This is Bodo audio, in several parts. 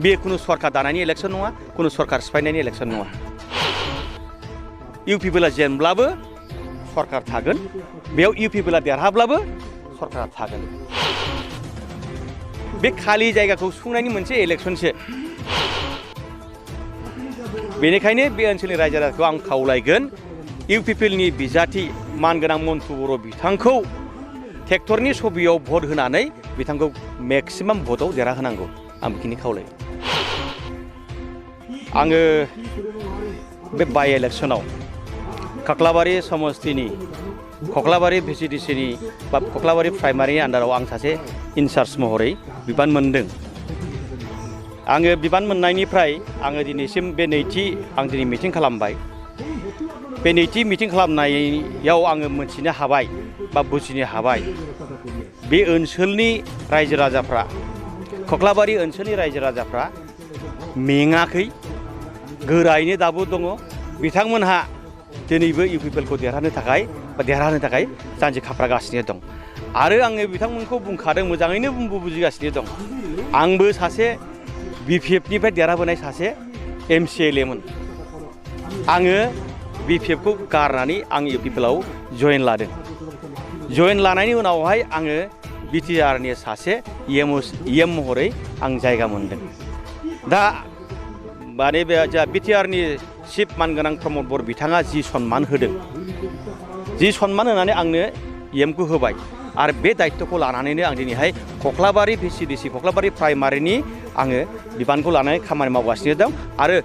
बे कुनु सरकार दानायनि इलेक्सन नङा, कुनु सरकार सिफायनायनि इलेक्सन नङा। इउ पिपला जेनब्लाबो सरकार थागोन, बेयाव इउ पिपला देरहाब्लाबो सरकार थागोन। बे खालि जायगाखौ सुफुंनायनि मोनसे इलेक्सनसो। बेनिखायनो बे ओनसोलनि रायजो राजाखौ आं खावलायगोन, इउ पिपलनि बिजाथि मानगोनां मन्टु बर' बिथांखौ ट्रेक्टरनि सबियाव भट होनानै बिथांखौ मेक्सिमाम भटआव देरहाहोनांगौ, आं बेखिनि खावलायो। आङो बे बाइ इलेक्सनाव कक्लाबारि समस्तिनि कक्लाबारि भिसिडिसिनि बा कक्लाबारि प्राइमारिनि आन्दाराव आं सासे इनचार्ज महरै बिबान मोनदों। आङो बिबान मोननायनिफ्राय आङो दिनैसिम बे नैथि आं दिनै मिटिं खालामबाय। बे नैथि मिटिं खालामनायाव आङो मोनथिनो हाबाय बा बुजिनो हाबाय, बे ओनसोलनि रायजो राजाफ्रा, कक्लाबारि ओनसोलनि रायजो राजाफ्रा मेङाखै, गोरायैनो दाबो दङ। बिथांमोनहा दिनैबो इउ पिपलखौ देरहानो थाखाय जानजि खाफ्रागासिनो दं। आरो आङो बिथांमोनखौ बुंखादों, मोजाङैनो बुजिगासिनो दं। आंबो सासे बिपिएफनिफ्राय देरहाबोनाय सासे एमसिएलएमोन। आङो बिपिएफखौ गारनानै आं इउ पिपलाव जयेन लादों। जयेन लानायनि उनावहाय आङो बिटिआरनि सासे इएम महरै आं जायगा मोनदों। दा माने बे बिटिआरनि चिफ मानगोनां प्रमद बर' बिथाङा जि सन्मान होदों, जि सन्मान होनानै आंनो इएमखौ होबाय, आरो बे दायित्वखौ लानानैनो आं दिनैहाय कक्लाबारि भिसिडिसि कक्लाबारि प्राइमारिनि आङो बिबानखौ लानानै खामानि मावगासिनो दं। आरो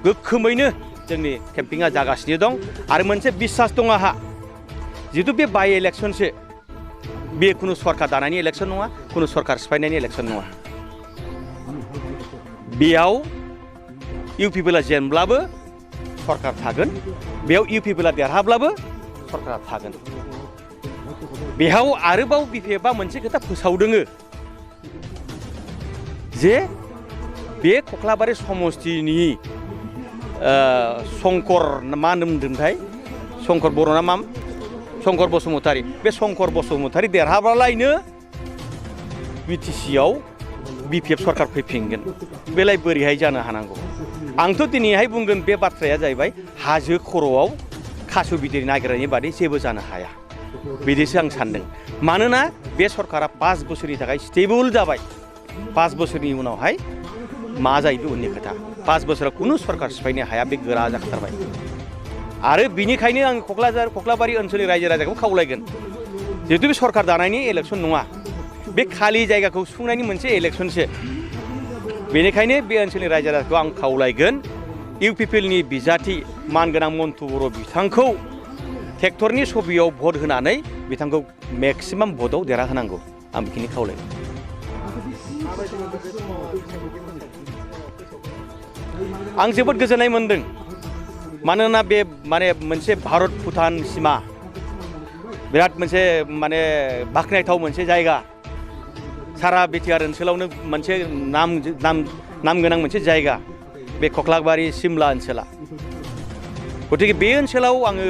गोख्रोङैनो जोंनि केम्पिंआ जागासिनो दं। आरो मोनसे बिसास दं आंहा, जिहेतु बे बाइ इलेक्सनसो, बे कुनु सरकार दानायनि इलेक्सन नङा, कुनु सरकार सिफायनायनि इलेक्सन नङा। बेयाव इउ पिपला जेनब्लाबो सरकार थागोन, बेयाव इउ पिपला देरहाब्लाबो सरकार थागोन। बेयाव आरोबाव बिपिएफआ मोनसे खोथा फोसावदों जे बे कक्लाबारि समस्तिनि शंकर मा होनदोंमोनथाय, शंकर बर' ना मा, शंकर बसुमतारी, बे शंकर बसुमतारी देरहाब्लालायनो बिटिसिआव बिपिएफ सरकार फैफिनगोन। बेलाय बोरैहाय जानो हानांगौ? आंथ' दिनैहाय बुंगोन, बे बाथ्राया जाहैबाय हाजो खर'आव खासु बिदै नागिरनायनि बादै जेबो जानो हाया, बिदिसो आं सानदों। मानोना बे सरकारा 5 बोसोरनि थाखाय स्टेबल जाबाय। 5 बोसोरनि उनावहाय मा जायो बे उननि खोथा। 5 बोसोराव कुनु सरकार सिफायनो हाया, बे गोरा जाखाथारबाय। आरो बिनिखायनो आं कक्लाबारि ओनसोलनि रायजो राजाखौ खावलायगोन, जिहेतु बे सरकार दानायनि इलेक्सन नङा, बे खालि जायगाखौ सुफुंनायनि मोनसे इलेक्सनसो। बेनिखायनो बे ओनसोलनि रायजो राजाखौ आं खावलायगोन, इउ पिपलनि बिजाथि मानगोनां मन्टु बर' बिथांखौ ट्रेक्टरनि सबियाव भट होनानै बिथांखौ मेक्सिमाम भटआव देरहाहोनांगौ, आं बेखिनि खावलायो। आं जोबोद गोजोननाय मोनदों, मानोना बे माने मोनसे भारत भुटान सिमा, बिराद मोनसे माने बाख्नायथाव मोनसे जायगा, सारा बिटिआर ओनसोलावनो मोनसे नाम गोनां मोनसे जायगा बे कक्लाबारि सिमला ओनसोला। गतिके बे ओनसोलाव आङो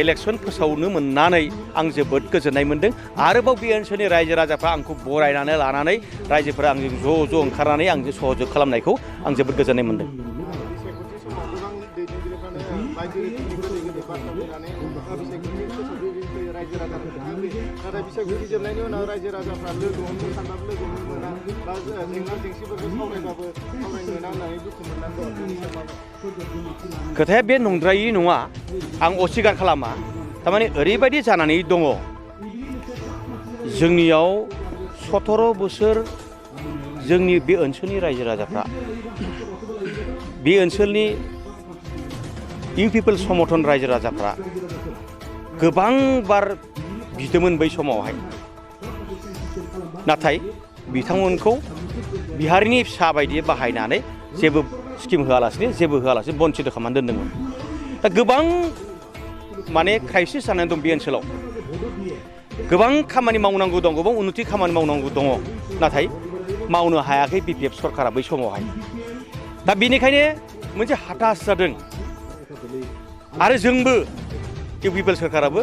इलेक्सन फोसावनो मोननानै आं जोबोद गोजोननाय मोनदों। आरोबाव बे ओनसोलनि रायजो राजाफ्रा आंखौ बरायनानै लानानै, रायजोफोरा आंजों ज' ओंखारनानै आंजों सहयोग खालामनायखौ आं जोबोद गोजोननाय मोनदों। नाथाय बिसायख'थि जोबनायनि उनाव रायजो राजाफ्रा लोगो हमनो सानबाबो लोगो हमनो मोना, बा जेंना जेंसिफोरखौ सावरायबाबो सावरायनो मोना होननानै दुखु मोननांगौ। खोथाया बे नंद्रायै नङा, आं अस्वीकार खालामा। थारमाने ओरैबायदि जानानै दङ, जोंनियाव 17 बोसोर जोंनि बे ओनसोलनि रायजो राजाफ्रा, बे ओनसोलनि इउ पिपल समर्थन रायजो राजाफ्रा गोबां बार बिदोंमोन बै समावहाय। नाथाय बिथांमोनखौ बिहारिनि फिसा बायदि बाहायनानै जेबो स्किम होआलासिनो बन्सित खालामनानै दोनदोंमोन। दा गोबां माने क्राइसिस जानानै दं बे ओनसोलाव। गोबां खामानि मावनांगौ दं, गोबां उन्नति खामानि मावनांगौ दङ, नाथाय मावनो हायाखै बिपिएफ सरकारा बै समावहाय। दा बेनिखायनो मोनसे हताश जादों। आरो जोंबो इउ पिपल सरकाराबो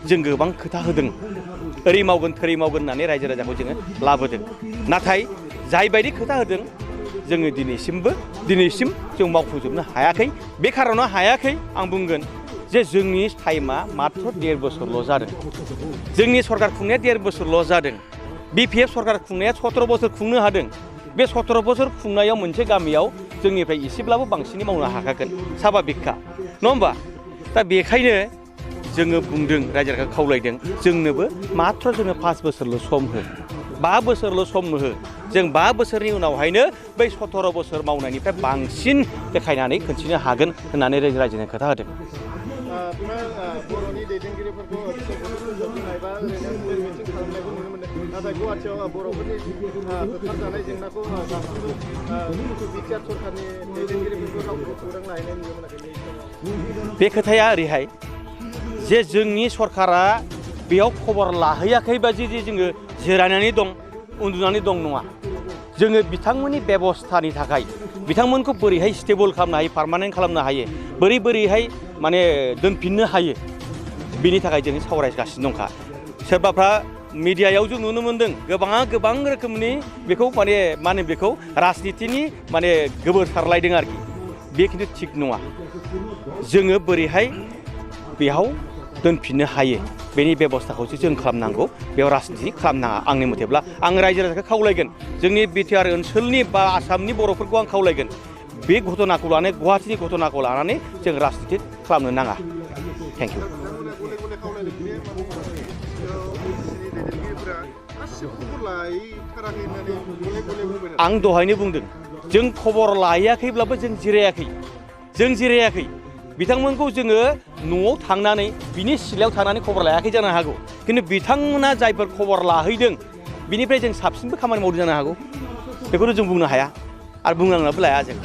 जों गोबां खोथा होदों, ओरै मावगोन थोरै मावगोन होननानै रायजो राजाखौ जोङो लाबोदों। नाथाय जायबायदि खोथा होदों जोङो दिनैसिम जों मावफुंजोबनो हायाखै बे खारनाव हायाखै आं बुंगोन जे जोंनि टाइमा मात्र 1.5 बोसोरल' जादों जोंनि सरकार खुंनाया 1.5 बोसोरल' जादों BPF सरकार खुंनाया 17 बोसोर खुंनो हादों बे 17 बोसोर खुंनायाव मोनसे गामियाव जोंनिफ्राय एसेब्लाबो बांसिनै मावनो हाखागोन साभाबिकखा नङा होमबा दा बेखायनो जोङो बुंदों रायजो राजाखौ खावलायदों जोंनोबो मात्र जोङो 5 बोसोरल' सम हो 5 बोसोरल' सम हो जों 5 बोसोरनि उनावहायनो बै 17 बोसोर मावनायनिफ्राय बांसिन देखायनानै खोन्थिनो हागोन होननानै रायजोनो खोथा होदों बर'नि दैदेनगिरिफोरखौ फोजोबनाय बा ओरैनो मेल मिटिं खालामनायखौ नुनो मोनदों नाथाय गुवाहाटियाव बर'फोरनि होखारजानाय जेंनाखौ दासिमबो बिटिआर सरकारनि दैदेनगिरिफोरखौ रावखौबो खौरां लाहैनाय नुनो मोनाखै बे खोथाया ओरैहाय जे जोंनि सरकारा बेयाव खबर लाहैयाखै बादि जे जोङो जिरायनानै दं उन्दुनानै दं नङा जोङो बिथांमोननि बेबस्थानि थाखाय बिथांमोनखौ बोरैहाय स्टेबल खालामनो हायो पार्मानेन्ट खालामनो हायो बोरैहाय माने दोनफिननो हायो बिनि थाखाय जों सावरायगासिनो दंखा सोरबाफ्रा मिडियायाव जों नुनो मोनदों गोबां रोखोमनि बेखौ माने मा होनो बेखौ राजनितिनि माने गोबोर सारलायदों आरोखि बे खिन्थु थिग नङा जोङो बोरैहाय बेयाव दोनफिननो हायो बेनि बेबस्थाखौसो जों खालामनांगौ बेयाव राजनिति खालामनाङा आंनि मथेब्ला आं रायजो राजाखौ खावलायगोन जोंनि बिटिआर ओनसोलनि बा आसामनि बर'फोरखौ आं खावलायगोन बे घटनाखौ लानानै गुवाहाटीनि घटनाखौ लानानै जों राजनिति खालामनो नाङा थेंक इउ आं दहायनो बुंदों जों खबर लायाखैब्लाबो जों जिरायाखै बिथांमोनखौ जोङो न'आव थांनानै बिनि सिलायाव थानानै खबर लायाखै जानो हागौ खिन्थु बिथांमोना जायफोर खबर लाहैदों बिनिफ्राय जों साबसिनबो खामानि मावदों जानो हागौ बेखौथ' जों बुंनो हाया आरो बुंनांनाबो लाया जों